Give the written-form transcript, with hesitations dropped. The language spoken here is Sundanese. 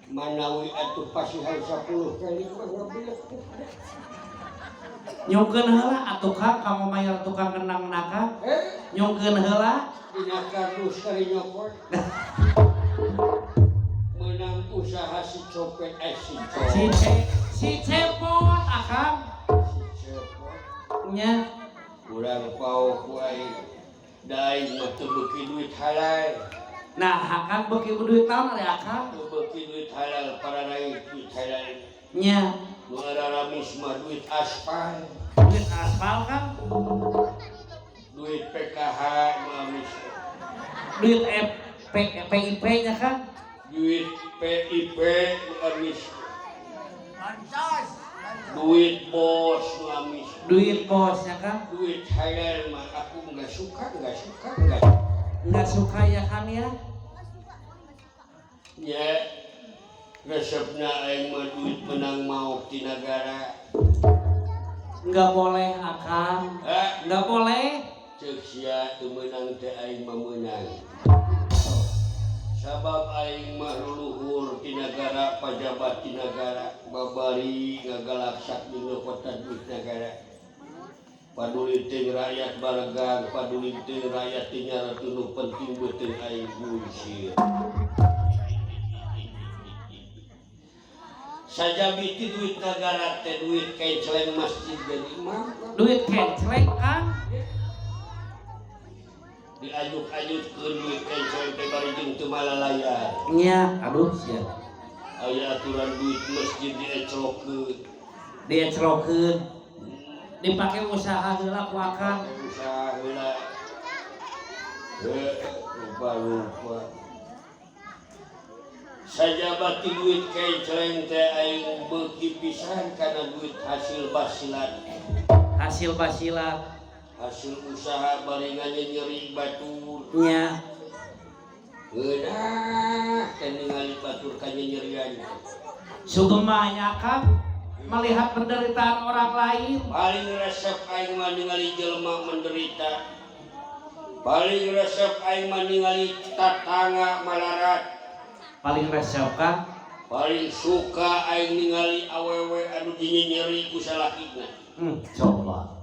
Manawi atuh pasihan 10 kali mah ngabeulek. Nyungkeun heula atuh Kang, kamu mayar tukang kendang naka. Eh, Nyungkeun heula. Dina kardus kali nyokot. Menang usaha si copet, eh si Si copet. Ce si Cepot akang. Si cepot. Nya. Urang pau ku aing. Da aing mah teu beuki duit halal. Nah, akang beuki duit naon ari akang? Teu beuki duit halal para raih duit halal. Nya. Nu araramis mah duit aspal. Duit aspal Kang. Duit PKH nu amis. Duit F P PIP nya Kang. Duit PIP nu amis. Duit bos nu amis. Duit bosnya Kang. Duit halal mah aku nggak suka, nggak suka, nggak suka. Nggak suka ya Kang ya? Ya, resepna aing mah duit menang maok di negara. Nggak boleh akang. Eh, Nggak boleh. Ceuk sia teu meunang teh aing mah meunang. Sabab aing mah luluhur di negara, pajabat di negara, babari ngagalaksak di nyokotan duit negara. Paduli teuing rakyat baregang, paduli teuing rakyat teu nyarat nu penting beuteung aing bullshit. Sajabi ti duit negara teh duit kenceleng masjid jadi imam. Duit kenceleng Kang. Diajuk-ajutkeun duit kenceleng teh bari jeung teu malalayar. Nya, aduh sia. Aya aturan duit masjid dieclokeun. Dieclokeun. Dipake usaha heula ku akang. Usaha heula. Heuh, rupa-rupa. Sajabati duit kenceleng teh aing beuki pisan kana duit hasil basilat. Hasil basilat. Hasil usaha bari nyeri batur. Nya. Geunah teh ningali batur kanyanyerian. Sugema nya Kang melihat penderitaan orang lain. Paling resep aing mah ningali jelema menderita. Paling resep aing mah ningali tatangga malarat. Paling resep Kang. Paling suka aing ningali awewe anu dinyenyeri ku salakina. Coba.